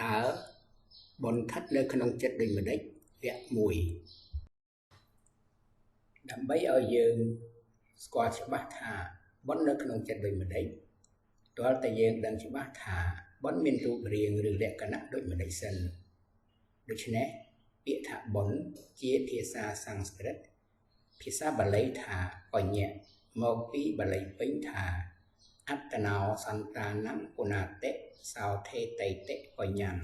តើបុណ្យស្ថិតនៅក្នុងចិត្តដូចម្តេចវគ្គ1ដើម្បីឲ្យយើងស្គាល់ច្បាស់ថាបុណ្យនៅក្នុងចិត្តដូចម្តេចទាល់តែយើងដឹងច្បាស់ថាបុណ្យមានរូបរាងឬលក្ខណៈដូចម្តេចសិនដូច្នេះពាក្យថាបុណ្យជាភាសាសំស្ក្រឹតភាសាបាលីថាបញ្ញៈមកពីបាលីពេញថាអត្តនោសន្តានំពុណាតិសោធេតៃតិបញ្ញំ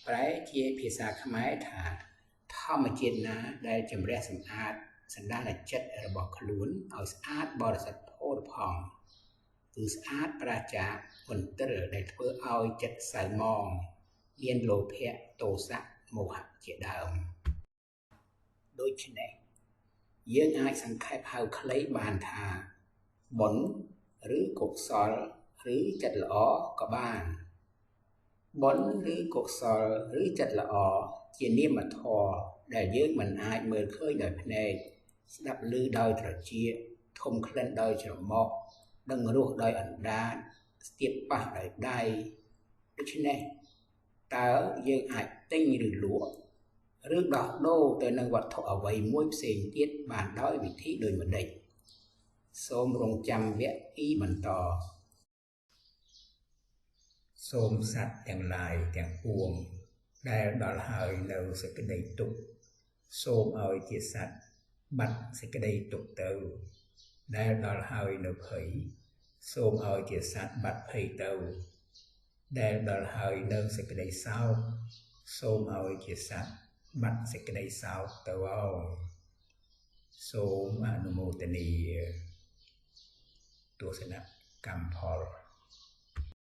ប្រែជាភាសាខ្មែរថាធម្មជាតិណាដែលជំរះសម្អាតសន្តានចិត្តរបស់ខ្លួនឲ្យស្អាតបរិសុទ្ធផូរផង់គឺស្អាតប្រាចាកមន្ទិលដែលធ្វើឲ្យចិត្តសៅមងមានលោភៈទោសៈមោហៈជាដើមដូច្នេះយើងអាចសង្ខេបហៅខ្លីបានថាបុណ្យឬកុសលឬចិត្តល្អក៏បានបុណ្យឬកុសលឬចិត្តល្អជានាមធម៌ដែលយើងមិនអាចមើលឃើញដោយភ្នែកស្ដាប់ឮដោយត្រចៀកធំក្លិនដោយច្រមុះដឹងរសដោយអណ្ដាតស្ទាបប៉ះដោយដៃដូច្នេះតើយើងអាចទិញឬលក់ឬដោះដូរទៅនឹងវត្ថុអ្វីមួយផ្សេងទៀតបានដោយវិធីដូចម្តេចសូមរងចាំវគ្គ2បន្តសូមសត្វទាំងឡាយទាំងពួងដែលដល់ហើយនៅសេចក្តីទុក្ខសូមឲ្យជាសត្វបាត់សេចក្តីទុក្ខទៅដែលដល់ហើយនៅភ័យសូមឲ្យជាសត្វបាត់ភ័យទៅដែលដល់ហើយនៅសេចក្តីសោកសូមឲ្យជាសត្វបាត់សេចក្តីសោកទៅអោសូមអនុមោទនាទស្សនកម្មផល